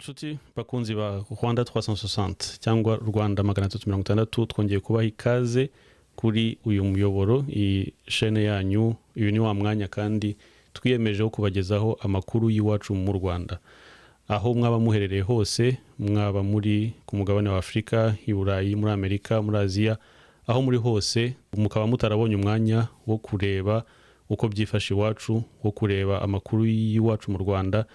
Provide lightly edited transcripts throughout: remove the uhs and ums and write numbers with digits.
Nshuti bakunzi ba Rwanda 360 cyangwa Rwanda 360, twongeye kubaha ikaze kuri uyu muyoboro, iyi shene yanyu. Uyu ni wa mwanya kandi twiyemeje wo kubagezaho amakuru y'iwacu mu Rwanda, aho mwaba muherereye hose, mwaba muri ku mugabane wa Afurika, i Burayi, muri Amerika, muri Aziya, aho muri hose mukaba mutarabonye umwanya wo kureba uko byifashe iwacu, wo kureba amakuru y'iwacu mu Rwanda.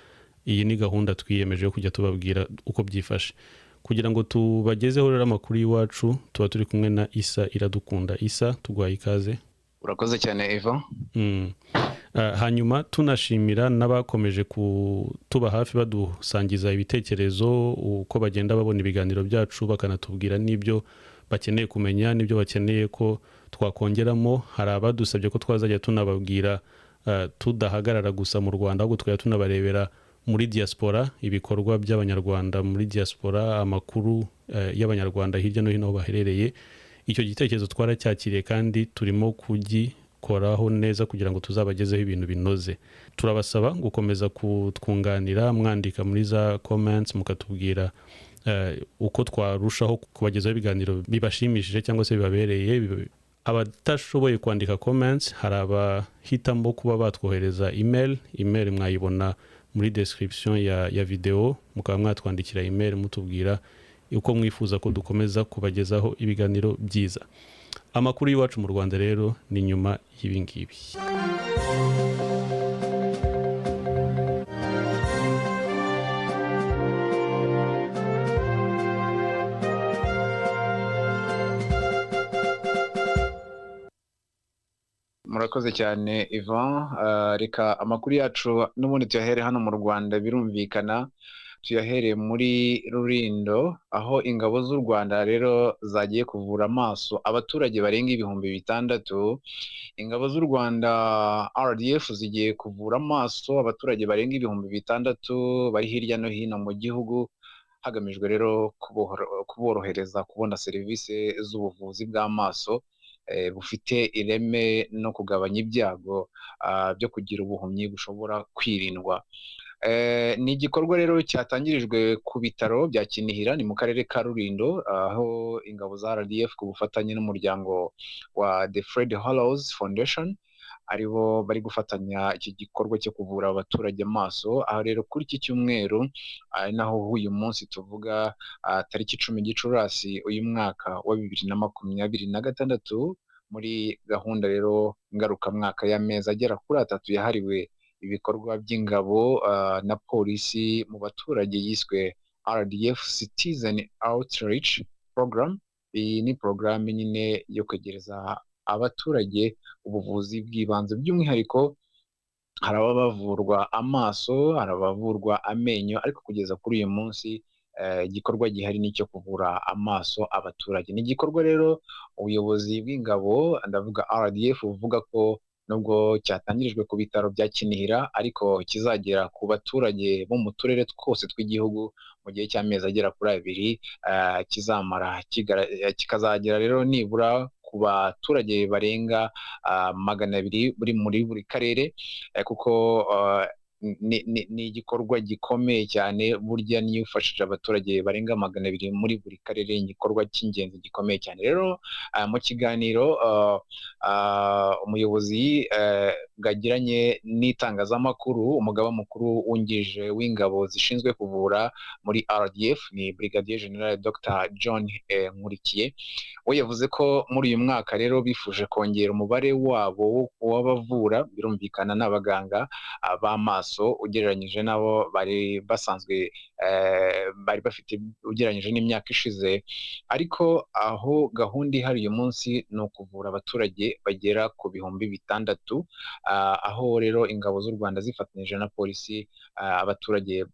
Iyi ni gahunda twiyemeje yo kujya tubabwira uko byifashe. Kugira ngo tubagezeho rero amakuru y'iwacu, tuba turi kumwe na Isa Iradukunda. Isa, tuguhaye ikaze. Urakoze cyane, Eva. Hanyuma tunashimira n'abakomeje kutuba hafi, badusangiza ibitekerezo uko bagenda babona ibiganiro byacu, bakanatubwira n'ibyo bakeneye kumenya n'ibyo bakeneye ko twakongeramo. Hari abadusabye ko twazajya tunababwira tudahagarara gusa mu Rwanda, ahubwo tukajya tunabarebera muri diaspora, ibikorwa by'Abanyarwanda muri diaspora, amakuru y'Abanyarwanda hirya no hino aho baherereye. Icyo gitekerezo twaracyakiriye kandi turimo kugikoraho neza kugira ngo tuzabagezeho ibintu binoze. Turabasaba gukomeza kutwunganira, mwandika muri za comments, mukatubwira uko twarushaho kubagezaho ibiganiro bibashimishije cyangwa se bibabereye. Abatashoboye kwandika comments, hari abahitamo kuba batwohereza email. Email mwayibona muri description ya video, mukaba mwatwandikira email mutubwira uko mwifuza ko dukomeza kubagezaho ibiganiro byiza. Amakuru y'iwacu mu Rwanda rero ni nyuma y'ibi ngibi. Murakoze cyane, Ivan. Reka amakuru yacu n'ubundi tuyahere hano mu Rwanda, birumvikana tuyahereye muri Rulindo, aho ingabo z'u Rwanda rero zagiye kuvura amaso abaturage barenga 6000. Ingabo z'u Rwanda RDF zigiye kuvura amaso abaturage barenga 6000 bari hirya no hino mu gihugu, hagamijwe rero kuborohereza kubona serivisi z'ubuvuzi bw'amaso bufite ireme no kugabanya ibyago byo kugira ubuhumyi bushobora kwirindwa. Ni igikorwa rero cyatangirijwe ku bitaro bya Kinihira, ni mu karere ka Rulindo, aho ingabo za RDF ku bufatanye n'umuryango wa The Fred Hollows Foundation aribo bari gufatanya iki gikorwa cyo kuvura abaturage amaso. Aho rero kuri iki cyumweru, ari naho uyu munsi tuvuga, tariki 10 Gicurasi uyu mwaka wa 2026, muri gahunda rero ngarukamwaka y'amezi agera kuri 3 yahariwe ibikorwa by'ingabo na polisi mu baturage yiswe RDF Citizen Outreach Program. Iyi ni porogaramu nyine yo kwegereza abaturage ubuvuzi bw'ibanze, by'umwihariko hari abavurwa amaso, hari abavurwa amenyo, ariko kugeza kuri uyu munsi igikorwa gihari ni icyo kuvura amaso abaturage. Ni igikorwa rero ubuyobozi bw'ingabo, ndavuga RDF, buvuga ko nubwo cyatangirijwe ku bitaro bya Kinihira, ariko kizagera ku baturage bo mu turere twose tw'igihugu mu gihe cy'amezi agera kuri 2, kizamara kikazagera rero nibura ku baturage barenga 200 buri muri buri karere, kuko ni igikorwa gikomeye cyane. Burya niyo ufashije abaturage barenga 200 muri buri karere, igikorwa cy'ingenzi gikomeye cyane. Rero mu kiganiro umuyobozi bwagiranye n'itangazamakuru, umugaba mukuru wungirije w'ingabo zishinzwe kuvura muri RDF ni Brigadier General Dr John Nkurikiye, we yavuze ko muri uyu mwaka rero bifuje kongera umubare wabo w'abavura, birumvikana n'abaganga b'amaso ugereranyije n'abo bari basanzwe bari bafite ugereranyije n'imyaka ishize. Ariko aho gahunda ihari uyu munsi ni ukuvura abaturage bagera ku 6000, aho rero ingabo z'u Rwanda zifatanyije na polisi, abaturage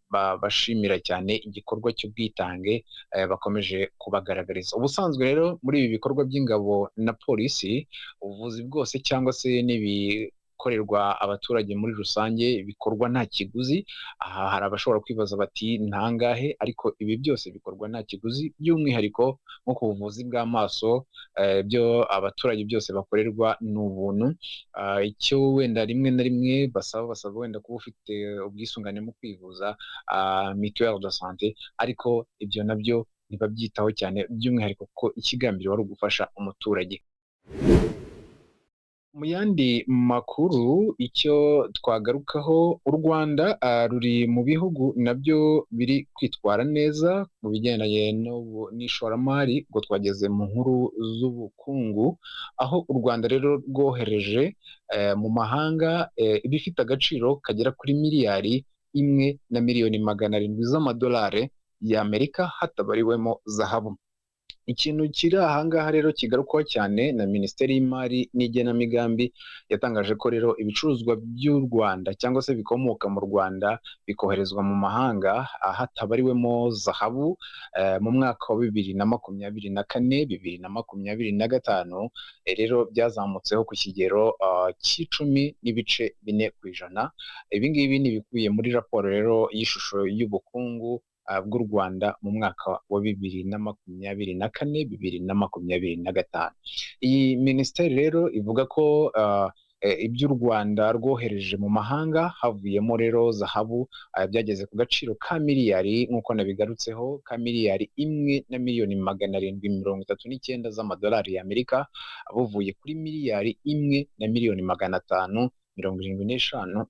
bashimira cyane igikorwa cy'ubwitange bakomeje kubagaragariza. Ubusanzwe rero muri ibi bikorwa by'ingabo na polisi, ubuvuzi bwose cyangwa se n'ibi Ibikorerwa abaturage muri rusange bikorwa nta kiguzi. Aha hari abashobora kwibaza bati ntangahe, ariko ibi byose bikorwa nta kiguzi, by'umwihariko nko ku buvuzi bw'amaso, byo abaturage byose bakorerwa ni ubuntu. Icyo wenda rimwe na rimwe basaba wenda kuba ufite ubwisungane mu kwivuza, mituelle de santé, ariko ibyo nabyo ntibabyitaho cyane, by'umwihariko kuko ikigambiriwe ari ugufasha umuturage. Mu yandi makuru icyo twagarukaho, u Rwanda ruri mu bihugu nabyo biri kwitwara neza mu bigendanye n'ishoramari. Ubwo twageze mu nkuru z'ubukungu, aho u Rwanda rero rwohereje mu mahanga ibifite agaciro kagera kuri 1,7 miliyari z'amadolari y'Amerika, hatabariwemo zahabu. Ikintu kiri ahangaha rero kigarukwaho cyane na Minisiteri y'Imari n'Igenamigambi, yatangaje ko rero ibicuruzwa by'u Rwanda cyangwa se bikomoka mu Rwanda bikoherezwa mu mahanga, hatabariwemo zahabu, mu mwaka wa 2024, 2025 rero byazamutseho ku kigero cy'10.4%. Ibi ngibi ni ibikubiye muri raporo rero y'ishusho y'ubukungu bw'u Rwanda mu mwaka wa 2024, 2025. Iyi minisiteri rero ivuga ko ibyo u Rwanda rwohereje mu mahanga havuyemo rero zahabu, byageze ku gaciro ka miliyari, nk'uko nabigarutseho, ka 1,739 miliyoni z'amadolari y'Amerika, buvuye kuri 1,575 miliyoni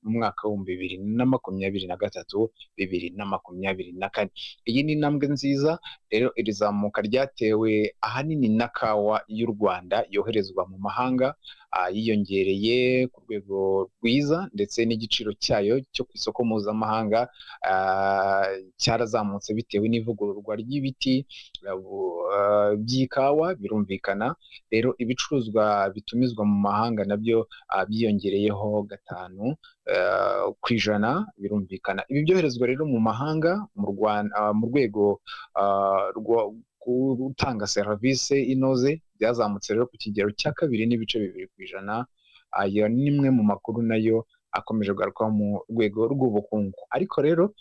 mu mwaka wa 2023, 2024. Iyi ni intambwe nziza rero. Iri zamuka ryatewe ahanini na kawa y'u Rwanda yoherezwa mu mahanga, yiyongereye ku rwego rwiza, ndetse n'igiciro cyayo cyo ku isoko mpuzamahanga cyarazamutse bitewe n'ivugururwa ry'ibiti by'ikawa. Birumvikana rero ibicuruzwa bitumizwa mu mahanga nabyo byiyongereyeho 5%. Birumvikana ibi byoherezwa rero mu mahanga mu Rwanda mu rwego rwo gutanga serivisi inoze byazamutse rero ku kigero cya 2.2%. Ayo ni imwe mu makuru nayo akomeje kugarukwaho mu rwego rw'ubukungu. Ariko rero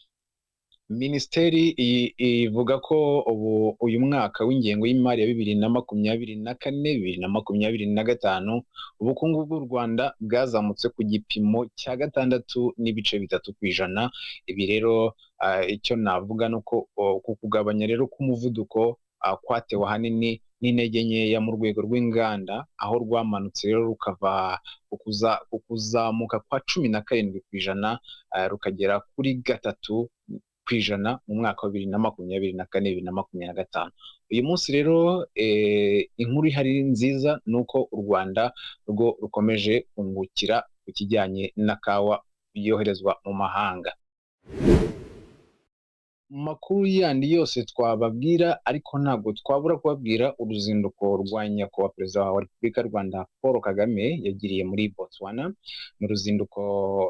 minisiteri ivuga ko ubu uyu mwaka w'ingengo y'imari ya 2024, 2025, ubukungu bw'u Rwanda bwazamutse ku gipimo cya 6.3%. Ibi rero icyo navuga ni uko ku kugabanya rero k'umuvuduko kwatewe ahanini n'intege nkeya mu rwego rw'inganda, aho rwamanutse rero rukava ku kuzamuka kwa 17% rukagera kuri 3% mu mwaka wa 2024, 2025. Uyu munsi rero inkuru ihari nziza ni uko u Rwanda rwo rukomeje kungukira ku kijyanye na kawa yoherezwa mu mahanga. Mu makuru yandi yose twababwira, ariko ntabwo twabura kubabwira uruzinduko rwa Nyakubahwa Perezida wa Repubulika y'u Rwanda Paul Kagame yagiriye muri Botswana. Ni uruzinduko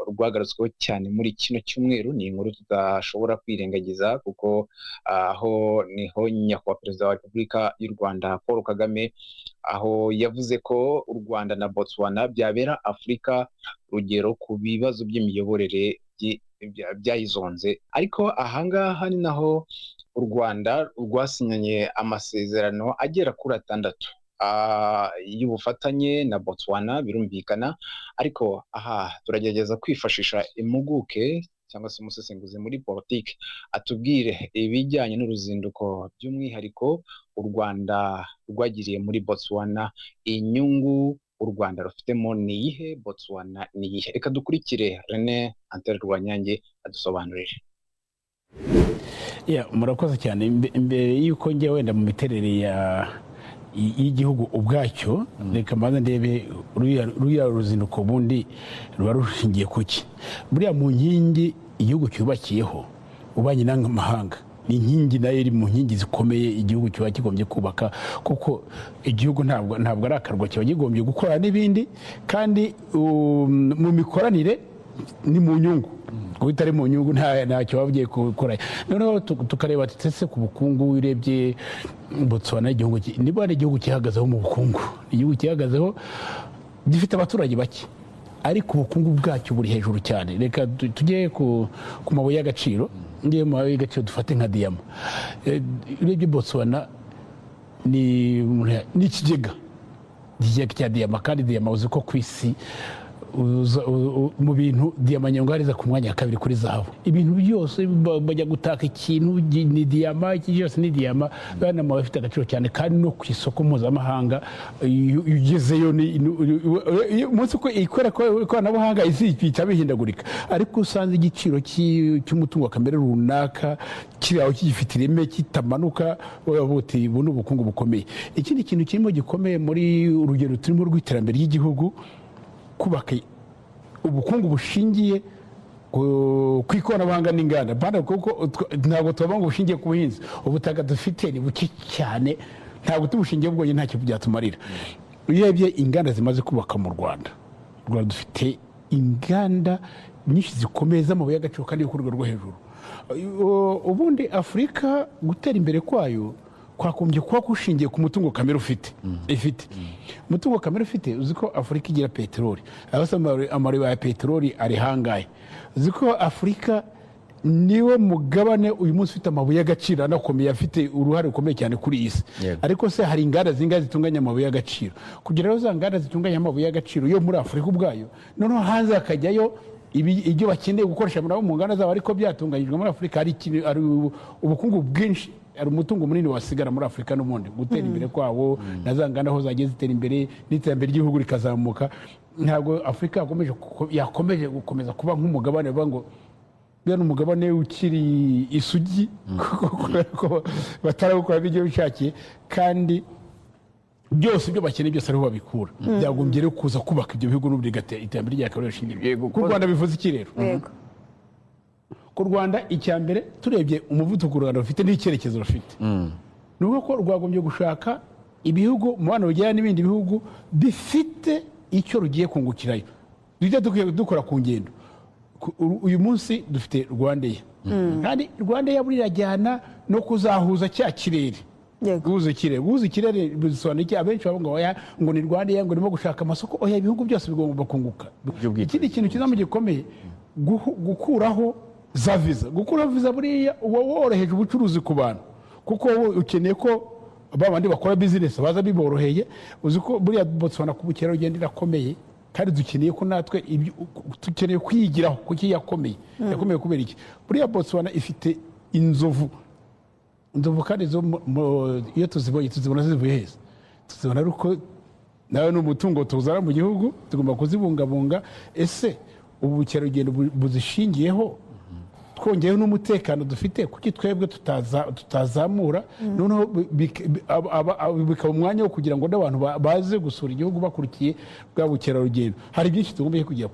rwagarutsweho cyane muri kino cyumweru, ni inkuru tudashobora kwirengagiza, kuko aho niho Nyakubahwa Perezida wa Repubulika y'u Rwanda Paul Kagame aho yavuze ko u Rwanda na Botswana byabera Afurika urugero ku bibazo by'imiyoborere byayizonze. Ariko ahangaha ni naho u Rwanda rwasinyanye amasezerano agera kuri 6 y'ubufatanye na Botswana. Birumvikana, ariko aha turagerageza kwifashisha impuguke cyangwa se umusesenguzi muri politiki atubwire ibijyanye n'uruzinduko by'umwihariko u Rwanda rwagiriye muri Botswana. Inyungu u Rwanda rufitemo ni iyihe? Botswana ni iyihe? Reka dukurikire René Antel Rwanyange adusobanurire. Murakoze cyane. Mbere y'uko njya wenda mu miterere y'igihugu ubwacyo, reka mbanze ndebe ruriya ruzinduko ubundi ruba rushingiye ku ki. Buriya mu nkingi igihugu cyubakiyeho ububanyi n'amahanga, ni inkingi nayo iri mu nkingi zikomeye igihugu kiba kigombye kubaka, kuko igihugu ntabwo ari akarwa, kiba kigombye gukorana n'ibindi, kandi mu mikoranire ni mu nyungu, kuko itari mu nyungu ntacyo waba ugiye gukora. Noneho tukareba ati ese ku bukungu, urebye Botswana, igihugu niba ari igihugu gihagazeho mu bukungu, igihugu gihagazeho gifite abaturage bake. Ariko ubukungu bwacyo buri hejuru cyane. Reka tujye ku mabuye y'agaciro. Ngiye mu mabuye y'agaciro dufate nka diyama. Urebye Botswana ni ikigega cya diyama, kandi diyama uzi ko ku isi mu bintu diyama nyongariza ku mwanya wa kabiri kuri zahabu. Ibintu byose bajya gutaka ikintu ni diyama, iki cyose ni diyama. Bana mabuye afite agaciro cyane, kandi no ku isoko mpuzamahanga ugezeyo umunsi ko ikora ikoranabuhanga isi ihita bihindagurika, ariko usanze igiciro cy'umutungo kamere runaka kiri aho kigifite ireme kitamanuka, uti ubu ni ubukungu bukomeye. Ikindi kintu kirimo gikomeye muri urugero turimo rw'iterambere ry'igihugu, kubaka ubukungu bushingiye ku ikoranabuhanga n'inganda, kuko ntabwo tuba ngo bushingiye ku buhinzi. Ubutaka dufite ni buke cyane, ntabwo tubushingiye bwonyine ntacyo byatumarira. Urebye inganda zimaze kubaka mu Rwanda, dufite inganda nyinshi zikomeye z'amabuye y'agaciro kandi yo ku rwego rwo hejuru. Ubundi Afurika gutera imbere kwayo kwakumbye kuba kushingiye ku mutungo kamere ufite. Ifite umutungo kamere ufite, uzi ko Afurika igira peteroli, aho amariba ya peteroli ari hangahe. Uzi ko Afurika niwo mugabane uyu munsi ufite amabuye y'agaciro anakomeye, afite uruhare rukomeye cyane kuri iyi si. Ariko se hari inganda zingahe zitunganya amabuye y'agaciro? Kugira rero za nganda zitunganya amabuye y'agaciro yo muri Afurika ubwayo, noneho hanze hakajyayo ibyo bakeneye gukoresha mu nganda zabo, ariko byatunganyijwe muri Afurika, hari ubukungu bwinshi, hari umutungo munini wasigara muri Afurika n'ubundi gutera imbere kwabo, na za nganda aho zagiye zitera imbere n'iterambere ry'igihugu rikazamuka. Ntabwo Afurika yakomeje gukomeza kuba nk'umugabane bavuga ngo bya ni umugabane ukiri isugi, kubera ko batarawukora ibyo bishakiye, kandi byose ibyo bakeneye byose ariho babikura. Byagombye rero kuza kubaka ibyo bihugu n'ubundi iterambere ryakabaye rishingiye ku Rwanda. Bivuze iki rero? Ku Rwanda icya mbere turebye umuvuduko u Rwanda rufite n'icyerekezo rufite, ni uko ko rwagombye gushaka ibihugu umubano rugirana n'ibindi bihugu bifite icyo rugiye kungukirayo. Tujya dukora ku ngendo. Uyu munsi dufite Rwandair, kandi Rwandair buriya irajyana no kuzahuza cya kirere. Guhuza ikirere bisobanuye iki? Abenshi bavuga ngo oya, ngo ni Rwandair, ngo irimo gushaka amasoko. Oya, ibihugu byose bigomba kunguka. Ikindi kintu kizamu gikomeye, gukuraho za visa. Gukuraho visa buriya uba woroheje ubucuruzi ku bantu, kuko wowe ukeneye ko babandi bakora business baza biboroheye. Uzi ko buriya Botswana ku bukerarugendo irakomeye, kandi dukeneye ko natwe dukeneye kwiyigiraho kuki yakomeye. Yakomeye kubera iki? Buriya Botswana ifite inzovu, kandi zo iyo tuzibonye tuzibona zivuye heza, tuzibona ari uko nawe ni umutungo tuzana mu gihugu, tugomba kuzibungabunga. Ese ubu bukerarugendo buzishingiyeho, twongeyeho n'umutekano dufite, kuki twebwe tutazamura noneho bikaba umwanya wo kugira ngo n'abantu baze gusura igihugu bakurikiye bwa bukerarugendo. Hari byinshi tugomba kujya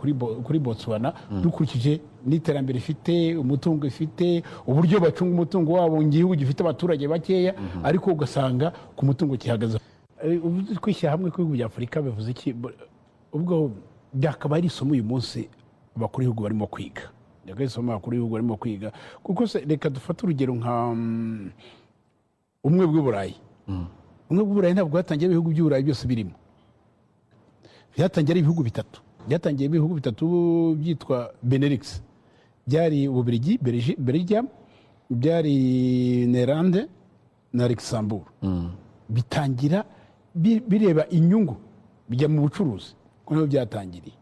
kuri Botswana dukurikije n'iterambere ifite, umutungo ifite, uburyo bacunga umutungo wabo. Igihugu gifite abaturage bakeya, ariko ugasanga ku mutungo gihagaze. Kwishyira hamwe kw'ibihugu bya Afurika bivuze iki? Ubwo byakaba ari isomo uyu munsi abakuru b'ibihugu barimo kwiga. Barimo kwiga, kuko se reka dufate urugero nka ubumwe bw'Uburayi. Ubumwe bw'Uburayi ntabwo bwatangiye ibihugu by'Uburayi byose birimo, byatangiye ari ibihugu bitatu. Byatangiye ibihugu bitatu byitwa Benelux, byari Ububiligi, Belgium, byari Nerande na Luxembourg. Bitangira bireba inyungu, bijya mu bucuruzi, kuko niho byatangiriye.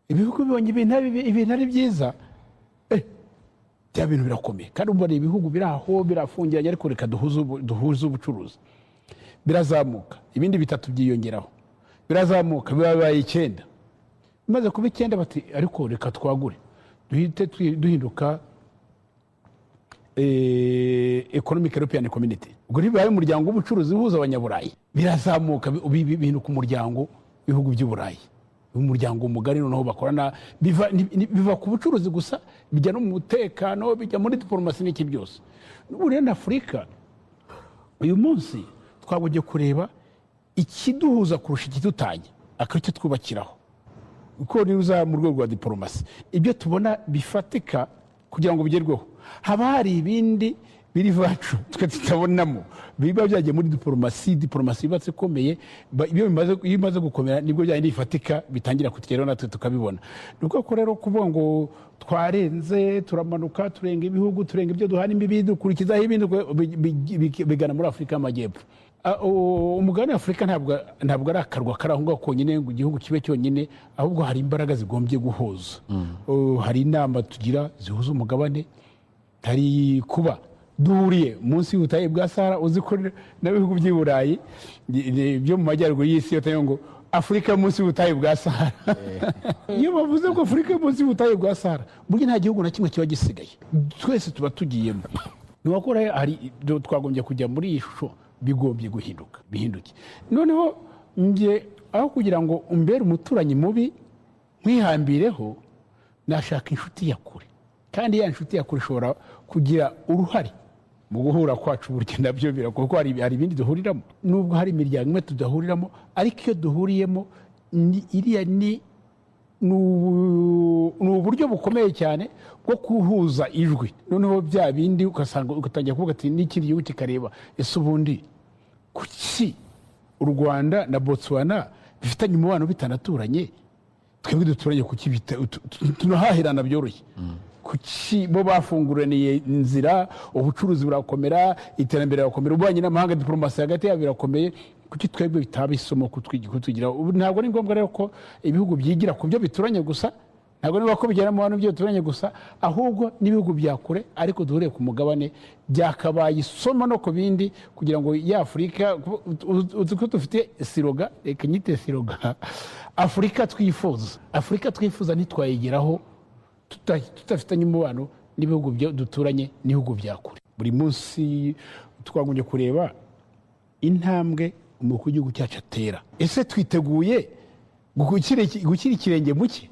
Ibihugu bibonye ibintu ari byiza, bya bintu birakomeye, kandi ubwo ibihugu biraho birafungiranye, ariko reka duhuze ubucuruzi. Birazamuka, ibindi bitatu byiyongeraho, birazamuka bibaye 9. Bimaze kuba 9 bati ariko reka twagure, duhite duhinduka Economic European Community. Ubwo ntibibaye umuryango w'ubucuruzi uhuza abanyaburayi, birazamuka bihinduka umuryango w'ibihugu by'Uburayi, umuryango mugari. Noneho bakorana, biva ku bucuruzi gusa bijya no mu mutekano, bijya muri diplomasi n'iki byose. N'ubu rero Afurika uyu munsi twagombye kureba ikiduhuza kurusha ikidutanya, akaba twubakiraho, kuko niba mu rwego rwa diplomasi ibyo tubona bifatika kugira ngo bigerweho, haba hari ibindi Biri vacu twe tutabonamo, biba byagiye muri diporomasi, diporomasi yubatse ikomeye. Iyo bimaze gukomera nibwo byagenda bifatika, bitangira kutugeraho natwe tukabibona. Ni ukuvuga ko rero kuvuga ngo twarenze, turamanuka, turenga ibihugu, turenga ibyo duhana imbibi, dukurikizaho ibindi bigana muri Afurika y'Amajyepfo. Umugabane wa Afurika ntabwo ari akarwa kari aho ngaho konyine ngo igihugu kibe cyonyine, ahubwo hari imbaraga zigombye guhuza. Hari inama tugira zihuza umugabane, hari kuba duhuriye munsi y'ubutayu bwa Sahara. Uzi ko n'ibihugu by'i Burayi byo mu majyaruguru y'isi yo ngo Afurika munsi y'ubutayu bwa Sahara, iyo bavuze ko Afurika munsi y'ubutayu bwa Sahara, burya nta gihugu na kimwe kiba gisigaye, twese tuba tugiyemo. Niwakora hari twagombye kujya muri iyi shusho, bigombye guhinduka, bihinduke. Noneho nge aho kugira ngo umbere umuturanyi mubi nkwihambireho, nashaka inshuti ya kure, kandi ya inshuti ya kure ishobora kugira uruhare mu guhura kwacu. Burya nabyo biragoye kuko hari ibindi duhuriramo, nubwo hari imiryango imwe tudahuriramo, ariko iyo duhuriyemo iriya ni uburyo bukomeye cyane bwo kuhuza ijwi. Noneho bya bindi ugasanga ugatangira kuvuga ati n'ikindi gihugu kikareba, ese ubundi kuki u Rwanda na Botswana bifitanye umubano bitanaturanye, twebwe duturanye kuki tunahahirana byoroshye? Kuki bo bafunguraniye inzira, ubucuruzi burakomera, iterambere rirakomera, ububanyi n'amahanga, diporomasi hagati yabo birakomeye, kuki twebwe bitaba isomo kutugira? Ntabwo ari ngombwa rero ko ibihugu byigira ku byo bituranye gusa, ntabwo niba ko bigera mu bantu byo bituranye gusa, ahubwo n'ibihugu bya kure ariko duhuriye ku mugabane byakabaye isomo no ku bindi, kugira ngo ya Afurika, uzi ko dufite siroga, reka nyite siroga, Afurika twifuza, Afurika twifuza ntitwayigeraho tudafitanye umubano n'ibihugu duturanye n'ibihugu bya kure. Buri munsi twagombye kureba intambwe umukuru w'igihugu cyacu atera. Ese twiteguye gushyira ikirenge mu cye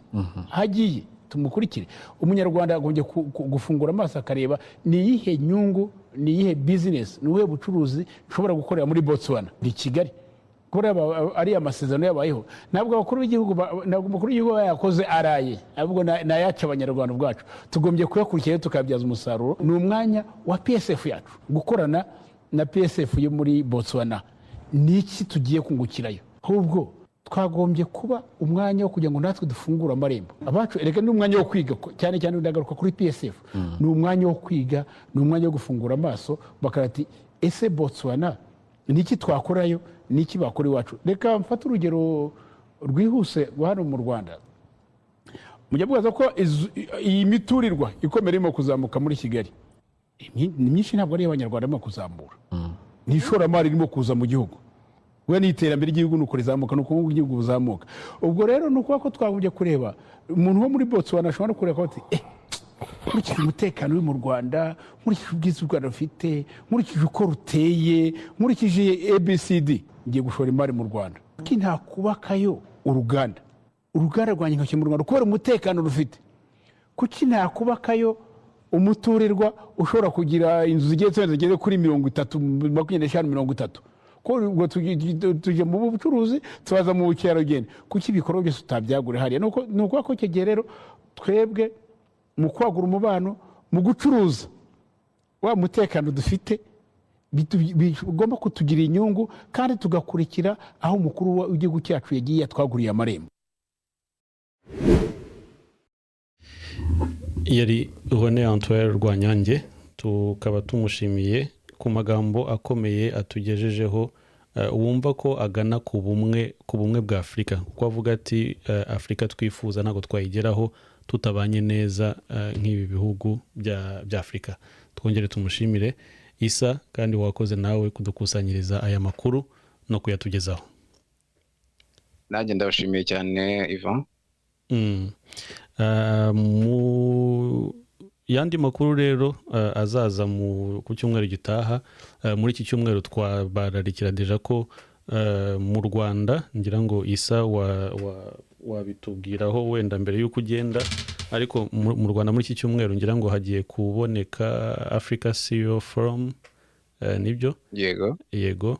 hagiye tumukurikire? Umunyarwanda agombye gufungura amaso akareba ni iyihe nyungu, ni iyihe bizinesi, ni ubuhe bucuruzi nshobora gukorera muri Botswana, ni Kigali. Ari amasezerano yabayeho, ntabwo abakuru b'igihugu, ntabwo umukuru w'igihugu yakoze araye, ahubwo nayaca abanyarwanda ubwacu tugombye kuyakurikira tukabyaza umusaruro. Ni umwanya wa PSF yacu gukorana na PSF yo muri Botswana, niki tugiye kungukirayo? Ahubwo twagombye kuba umwanya wo kugira ngo natwe dufungure amarembo abacu. Erega ni umwanya wo kwiga cyane cyane, ndagaruka kuri PSF, ni umwanya wo kwiga, ni umwanya wo gufungura amaso bakarati ese Botswana niki twakorayo, niki bakora iwacu. Reka mfate urugero rwihuse rwa hano mu Rwanda. Mujya mubaza ko iyi miturirwa ikomeye irimo kuzamuka muri Kigali ni myinshi, ntabwo ari abanyarwanda barimo kuzamura, ni ishoramari ririmo kuza mu gihugu, we ni iterambere ry'igihugu nuko rizamuka, nuko ubukungu bw'igihugu buzamuka. Ubwo rero ni ukuvuga ko twagombye kureba umuntu wo muri Botswana ashobora no kureba ati nkurikije umutekano uri mu Rwanda, nkurikije ubwiza u Rwanda rufite, nkurikije uko ruteye, nkurikije ABCD, ngiye gushora imari mu Rwanda. Kuki ntakubakayo uruganda rwanjye nkashyira mu Rwanda kubera umutekano rufite? Kuki ntakubakayo umuturirwa ushobora kugira inzu zigeretse zigeze kuri 30, 25, 30? Ko ubwo tujya mu bucuruzi, tubaza mu bukerarugendo, kuki ibikorwa byose tutabyagura hariya? Ni ukuvuga ko icyo gihe rero twebwe mu kwagura umubano, mu gucuruza, wa mutekano dufite bigomba kutugira inyungu, kandi tugakurikira aho umukuru w'igihugu cyacu yagiye yatwaguriye amarembo. Yari René Antoine Rwanyange, tukaba tumushimiye ku magambo akomeye atugejejeho, wumva ko agana ku bumwe bwa Afurika, kuko avuga ati Afurika twifuza ntabwo twayigeraho tutabanye neza nk'ibi bihugu bya Afurika. Twongere tumushimire Isa, kandi wakoze nawe kudukusanyiriza aya makuru no kuyatugezaho. Nanjye ndabashimiye cyane Ivan. Mu yandi makuru rero azaza ku cyumweru gitaha, muri iki cyumweru twabararikira deja ko mu Rwanda, ngira ngo Isa wabitubwiraho wenda mbere y'uko ugenda, ariko mu Rwanda muri iki cyumweru ngira ngo hagiye kuboneka Africa CEO Forum, nibyo? Yego.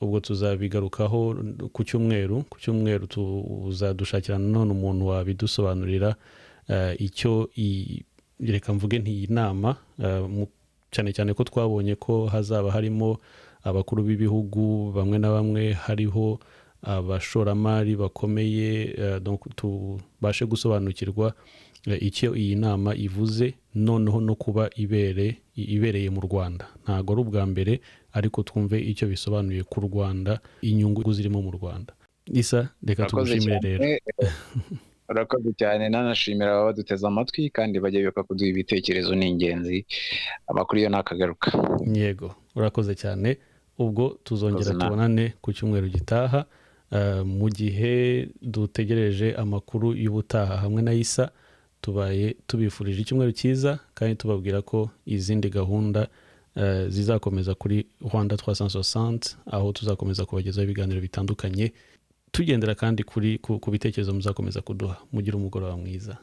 Ubwo tuzabigarukaho ku cyumweru, tuzadushakira none umuntu wabidusobanurira icyo reka mvuge nti iyi nama Cyane cyane ko twabonye ko hazaba harimo abakuru b'ibihugu bamwe na bamwe, hariho abashoramari bakomeye, donc tubashe gusobanukirwa icyo iyi nama ivuze, noneho no kuba ibereye mu Rwanda. Ntabwo ari ubwa mbere, ariko twumve icyo bisobanuye ku Rwanda, inyungu zirimo mu Rwanda. Isa, reka Urakoze tugushimire rero. cyane. Urakoze cyane, nanashimira ababa baduteze amatwi, kandi bajya bibuka kuduha ibitekerezo, ni ingenzi. Amakuru yo ntakagaruka. Yego, urakoze cyane. Ubwo tuzongera Urakoze nawe. tubonane ku cyumweru gitaha, mu gihe dutegereje amakuru y'ubutaha hamwe na Isa. Tubaye tubifurije icyumweru cyiza, kandi tubabwira ko izindi gahunda zizakomeza kuri Rwanda 360, aho tuzakomeza kubagezaho ibiganiro bitandukanye, tugendera kandi ku bitekerezo muzakomeza kuduha. Mugire umugoroba mwiza.